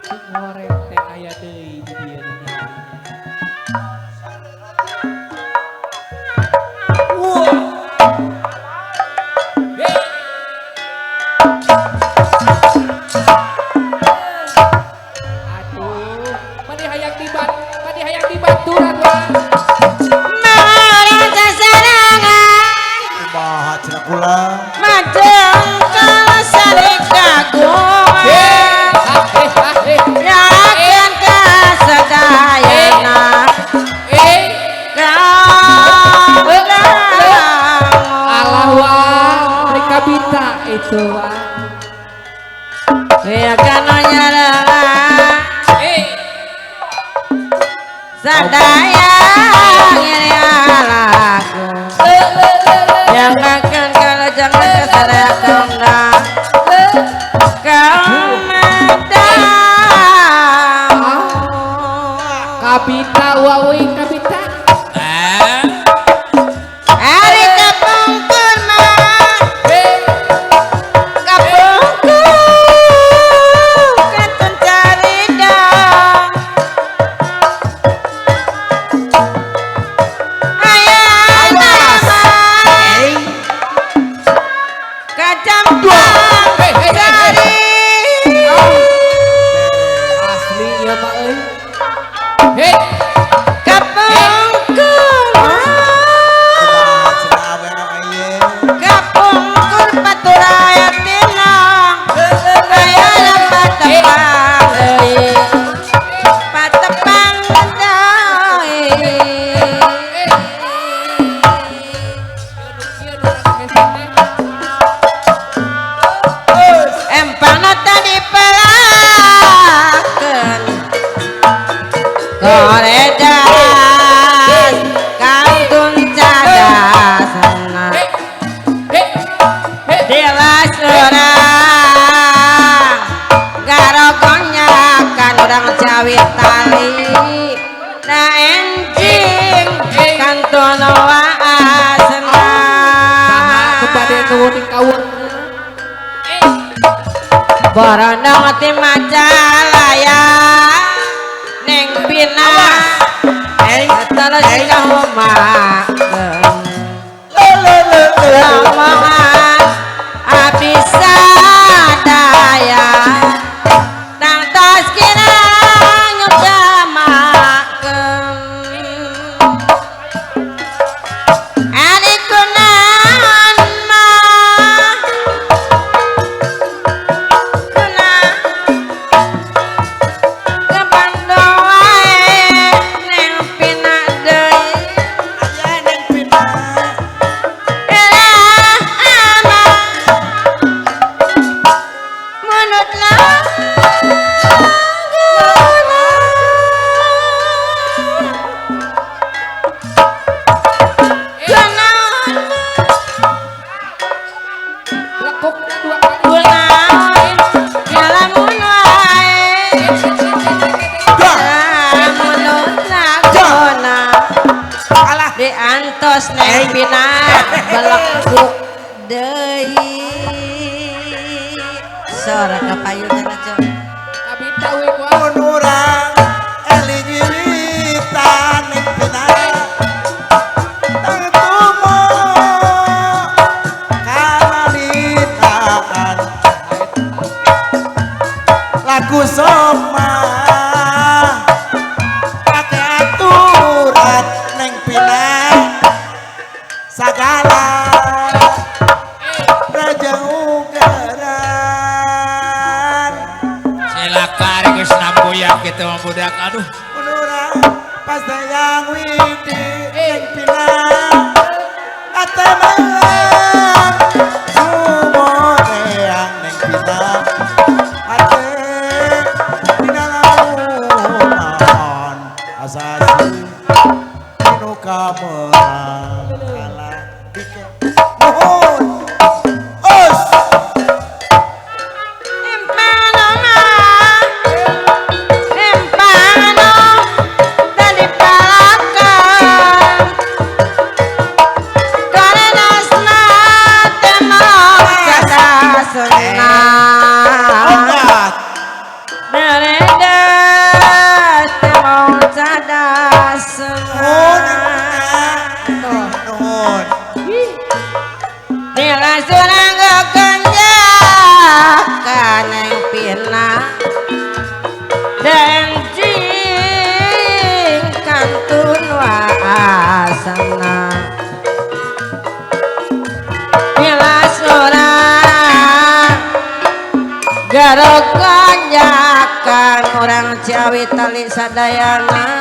Ngoreng teh aya deui di dieu dina. Aduh, mani hayang dibat, mani hayang dibaturan wah. Mauring sasarangan Kumaha cenah kula? Madengkal sari kagungan Yakin kasadayana Alah wah, mereka bita itu wah. Sadaya ngiri alaku yang akan kalau jangan kesadaya kondang Kabita wawi kabita. Ari kapungkur mah kapungkur kantun caridang aya nama kacampang cari Asli ya mak euy. Hei, kapungkur Kumaha cenah awewe ieu? kapungkur paturaya tinang aya patepang deui patepang deui empang tadi pelakeun koredas kantun cadasna Dewas orang garogonya kan orang Jawi tali na enjing kantun waasna kepada nuwun kawur. Boronong ti Majalaya neng Pina terus kahumakeun lamongan abdi sadaya tangtos kira nyedamakeun ari kunaon mah kuna ke Bandung wae neng Pina deui Aya neng Pina. Elah ama munut Lekuknya dua kali. Lamun wae lamun lagona Alah. diantos neng Pina belekuk deui sora kapayun aja Kabita we wah. Mun urang eling wiritan ning Pina. Tangtumo kanalitaan lagu soma pake aturan neng Pina sagala raja ugaran Cilaka ari geus nambuyak kitu mah budak aduh. Mun urang pas dayang widi neng Pina ate melang sumoreang neng Pina ate dina lamun asasi dinu kamerang kalah dike nuhun os Empano tadi palakan korenas temok sadasna obat Derek Jaro ganjakan orang Ciawi tali sadayana.